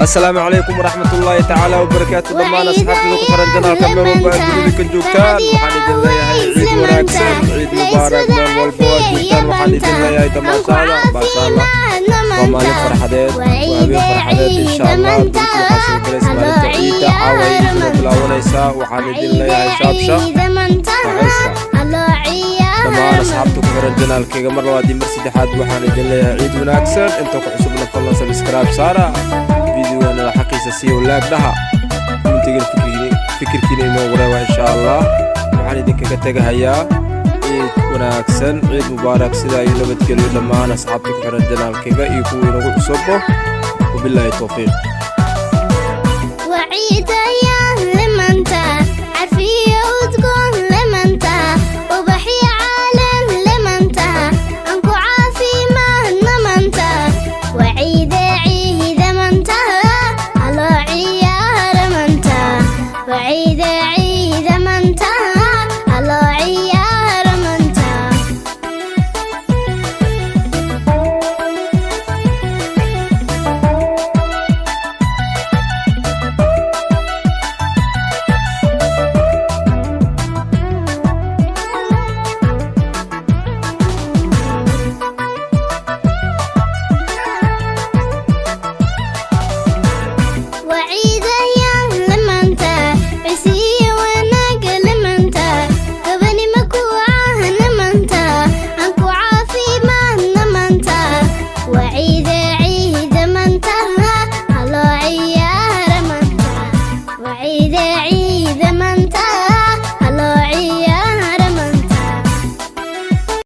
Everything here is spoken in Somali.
Asalaamu calaykum waraxmatullaahi tacaala wabarakaatu. Dhammaan asxaabtada ku xiran channelka, meel walba aad dunida ka joogtaan, waxaan idin leeyahay ciid wanaagsan, ciid mubaarak. Meel walba aad joogtaan, waxaan idin leeyahay damaashaada, maasha Allah. Waa maalin farxadeed, waa habeen farxadeed, insha Allah. Berito waxaa soo galaysa maalinta ciidda. Caawa ay soo bilaabanaysaa. Waxaan idin leeyahay shaabsha raaxaysta. Dhammaan asxaabta ku xiran channelkayga, mar labaad iyo mar saddexaad waxaan idin leeyahay ciid wanaagsan. Inta ku cusubna fadlan subscribe saara, videogana xaqiisa siiyo, like dhaha, commentigan fikirkiina inoogu reeba, insha Allah. Waxaan idinkaga tegahayaa ciid wanaagsan, ciid mubaarak. Sidaa iyo nabadgelyo dhammaan asxaabta ku xiran channelkayga iyo kuwa inagu cusubbo. Wabilaahi towfiiq. وعيد.